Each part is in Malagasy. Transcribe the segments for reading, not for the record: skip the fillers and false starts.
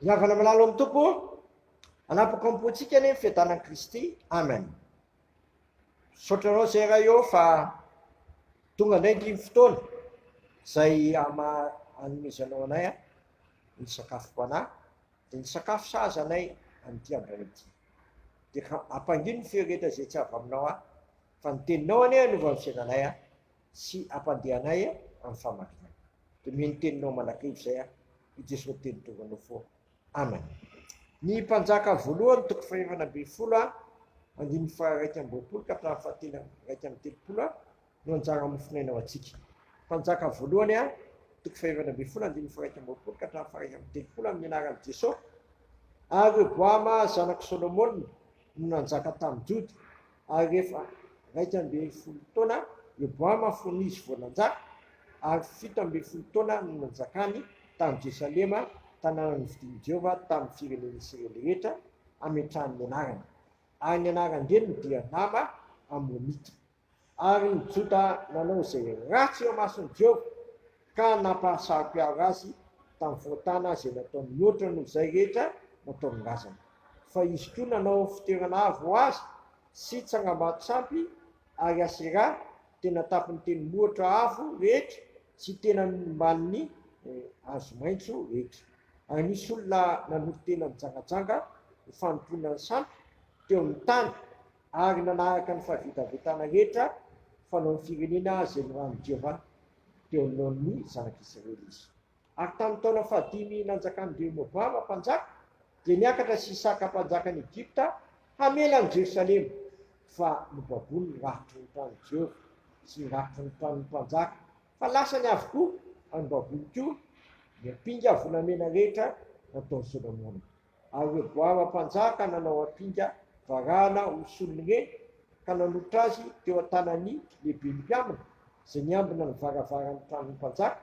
Ry havana malala ao amin'ny Tompo, hanapaka ao am-pontsika anie ny fiadanan'i Kristy. Amen. Misaotra anao izay Ray ô fa tonga indray ity ny fotoana izay ama anomezanao anay ny sakafom-panahy, dia ny sakafo sahaza anay amin'ity andro ity. Dia ampangino ny feo rehetra izay tsy avy aminao ahy, fa ny teninao anie hanova ny fiainanay sy hampandeha anay amin'ny fahamarinana. Dia mino ny teninao mandrakariva izay aho, i Jesoa teny tonga nofo. Amen. Ny Mpanjaka voalohany toko fahefana ambin'ny folo a, andininy faha-21 ka hatramin'ny fahatelo 31 a, no anjara mofonaina ho antsika. Mpanjaka voalohany a, toko faha-14 andininy faha-21 ka hatramin'ny faha-31 amin'ny anaran'i Jesoa. Ary Rehoboama zanak'i Solomona no nanjaka tamin'i Joda, ary rehefa 11 taona Rehoboama fony izy vao nanjaka, ary 17 taona no nanjakany tany Jerosalema, tanàna nofidin'i Jehovah tamin'ny firenen'i Isiraely rehetra hametrahany ny anarany. Ary ny anaran-dreniny dia Nama Amonita. Ary ny Joda nanao izay ratsy eo imason'i Jehovah, ka nampahasaro-piaro azy tamin'ny fahotana izay nataony mihoatra noho izay rehetra nataon'ny razany. Fa izy koa nanao fitoerana avo ho azy sy tsangambato sampy ary Aseraha tena tampon'ny tendrombohitra avo rehetra sy tena ambanin'ny hazo maitso rehetra. Ary nisy olona nanolo-tena nijangajanga ho fanompoana ny sampy teo amin'ny tany, ary nanaraka ny fahavetavetana rehetra fanaon'ny firenena izay noranin'i Jehovah teo anoloan'ny zanak'Isiraely izy. Ary tamin'ny taona fahadimy nanjakan'i-Rehoboama mpanjaka, dia niakatra Sisaka mpanjakan'i Egypta hamela an'i Jerosalema, fa nobaboiny ny rafitry ny tranon'i Jehovah sy ny rafitry ny tranon'ny mpanjaka, fa lasany avokoa, ary nobaboiny koa ny ampinga volamena rehetra nataon'i Solomona. Ary Rehoboama mpanjaka nanao ampinga varahana ho solon'ireny ka nanolotra azy teo an-tanan'ny lehiben'ny mpiambina, izay niambina ny varavaran'ny tranon'ny mpanjaka.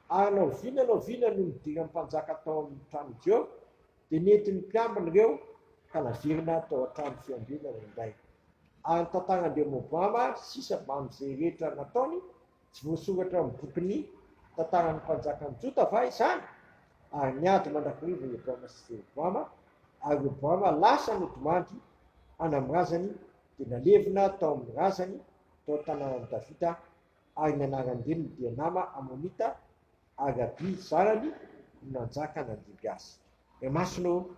Ary na oviana na oviana no nidiran'ny mpanjaka tao amin'ny tranon'i Jehovah, dia nentin'ny mpiambina ireo ka naverina tao an-trano fiambenana indray. Ary ny tantaran-dRehoboama sisa mbamin'izay rehetra nataony Tsy voasoratra ao amin'ny bokin'ny tantaran'ny mpanjakan'i Joda va izany? Ary niady mandrakariva i Abrama sy Jeroboama, ary Roboama lasa nodimandry any amin'ny razany, dia nalevina tao amin'ny razany tao an-tanànan'i Davida, ary ny anaran-dreniny dia Nama Amonita, ary Abia zanany no nanjaka nandimby azy. Ray Masina ô,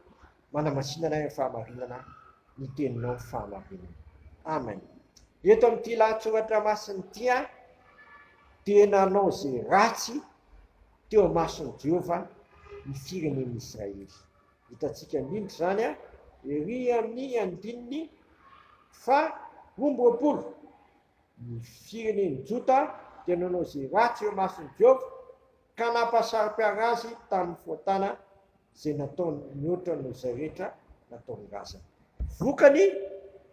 manamasina anay amin'ny fahamarinana, ny teninao fahamarinana. Amen. Eto amin'ity lahatsoratra masina ity aho dia nanao izay ratsy teo imason'i Jehovah ny firenen'i Israely. Hitantsika indrindra izany ery amin'ny andininy faha-22. Ny firenen'i Joda dia nanao izay ratsy eo imason'i Jehovah ka nampasaro-piaro azy tamin'ny fahotana izay nataony mihoatra noho izay rehetra nataon'ny razany. Vokany,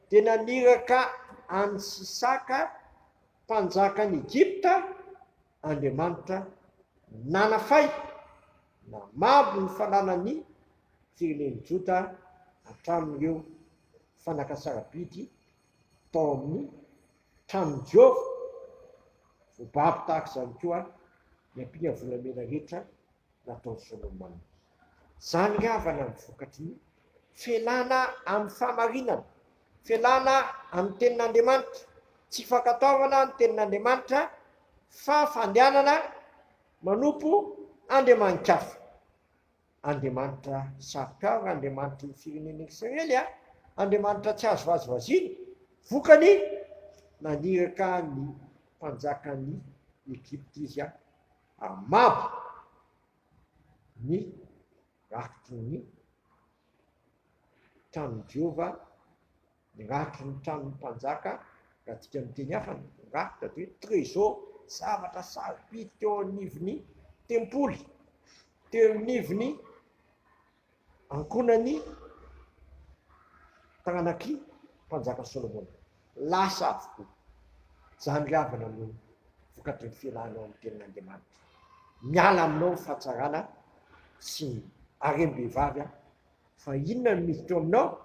dia naniraka an'i Sisaka mpanjakan'i Egypta Andriamanitra nanafay, namabo ny fananan'ny firenen'i Joda hatramin'ireo fanaka sarobidy tao amin'ny tranon'i Jehovah. Voababo tahaka izany koa ny ampinga volamena rehetra nataon'i Solomona. Izany ry havana ny vokatry ny fialana amin'ny fahamarinana, fialana amin'ny tenin'Andriamanitra, tsy fankatoavana ny tenin'Andriamanitra fa fandehanana manompo andriamani-kafa. Andriamanitra saro-piaro, Andriamanitry ny firenena Israely, Andriamanitra tsy azo vazivaziana. Vokany, naniraka ny mpanjakan'i Egypta izy hamabo ny rakitry ny tranon'i Jehovah, ny rakitry ny tranon'ny mpanjaka, raha adika amin'ny teny hafa, ny rakitra dia hoe trésor, zavatra sarobidy teo anivon'ny tempoly, teo anivon'ny ankohonan'ny taranak'i mpanjaka Solomona. Lasa avokoa. Izany ry havana no vokatry ny fialanao amin'ny tenin'Andriamanitra. Miala aminao ny fahatsarana sy ny harem-behivavy fa inona no miditra ao aminao?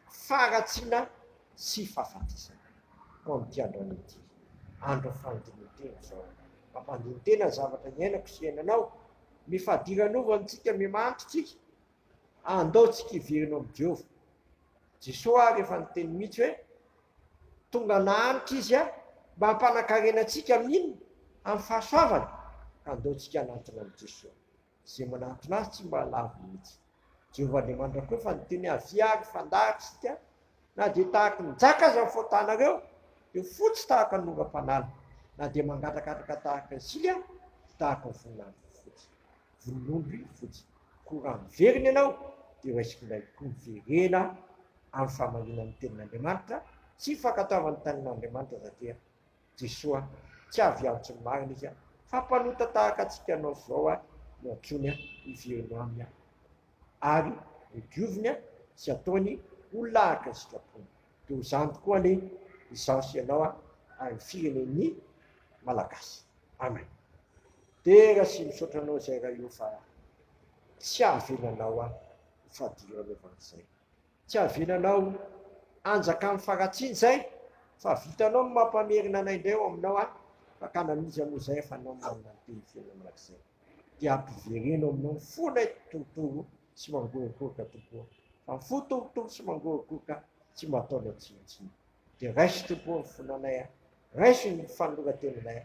Faharatsiana sy fahafatesana. Koa amin'ity androany ity, andro fandinin-tena izao. Mampandini-tena ny zavatra iainako sy iainanao. Mifadiranovana isika, miha mahantra isika. Andao tsika hiverina ao amin'i Jehovah. Jesoa ary efa niteny mihitsy hoe tonga nahantra Izy mba hampanankarena antsika amin'ny inona? Amin'ny fahasoavany. Ka andao tsika hanantona an'i Jesoa. Izay manantona Azy tsy mba lavo mihitsy. Jehovah Andriamanitra koa efa niteny hoe avia ary fandahatra isika na dia tahaky ny jaka aza ny fahotanareo dia ho fotsy tahaka ny oram-panala, na dia mangatrakatraka tahaka ny sily dia tahaka ny voninahitro fotsy. Volonondry fotsy. Koa raha miverina ianao, dia raisiko indray koa miverena amin'ny fahamarinan'ny tenin'Andriamanitra sy fankatoavan'ny tenin'Andriamanitra satria Jesoa tsy avy hiantso ny marina Izy fa mpanota tahaka antsika anao sy izao no antsoiny hiverina aminy ary hodioviny sy ataony olona araka ny sitrapony. Dia ho izany tokoa anie izaho sy ianao ary ny firenen'ny Malagasy. Amen. Dera sy misaotra anao izay Ray o fa tsy avelanao aho ho fadiranovana izay. Tsy avelanao hanjaka amin'ny faharatsiana izay fa vitanao ny mampamerina anay indray ao aminao aho fa ka na iza moa izay fa anao manana ny teny fiainana mandrakizay. Dia ampivereno aminao ny fonay torotoro sy mangorokoroka Tompo o. Fa ny fo torotoro sy mangorokoroka tsy mba ataonao tsinontsinona. Dia raiso Tompo o ny fonanay a. Raiso ny fanoloran-tenanay a.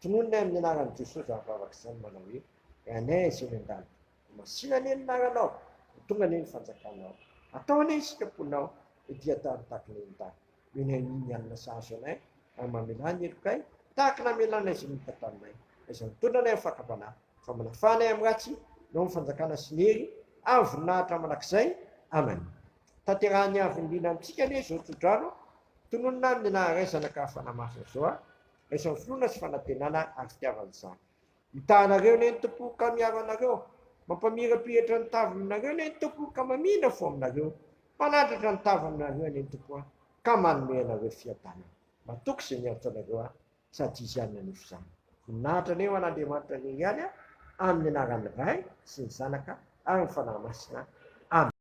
Tononina amin'ny anaran'i Jesoa izany vavaka izany manao hoe, Rainay izay any an-danitra, ho masina anie ny anaranao, ho tonga anie ny fanjakanao. Atao anie ny sitraponao ety an-tany tahaka ny any an-danitra. Omena anio ny hanina sahaza anay, ary mamelà ny helokay tahaka ny namelanay izay nota taminay. Aiza mitondra anay amin'ny fakam-panahy, fa manafaha anay amin'ny ratsy, noho ny fanjakana sy ny hery ary ny voninahitra mandrakizay. Amen. Tanterahan'ny Avo Indrindra amintsika anie izao tsodrano tononina amin'ny anaran'ny Ray, Zanaka ary Fanahy Masina izao a. Raiso amin'ny finoana sy fanantenana ary fitiavana izany. Mitaha anareo anie ny Tompo ka miaro anareo. Mampamirapiratra ny taviny aminareo anie ny Tompo ka mamindra fo aminareo. Manandratra ny tavany aminareo anie ny Tompo ka manome anareo fiadanana. Matoky izay miantso anareo aho sady Izy ihany nanofy izany. Voninahitra anie ho an'Andriamanitra irery ihany amin'ny anaran'ny Ray sy ny Zanaka ary ny Fanahy Masina. Amen.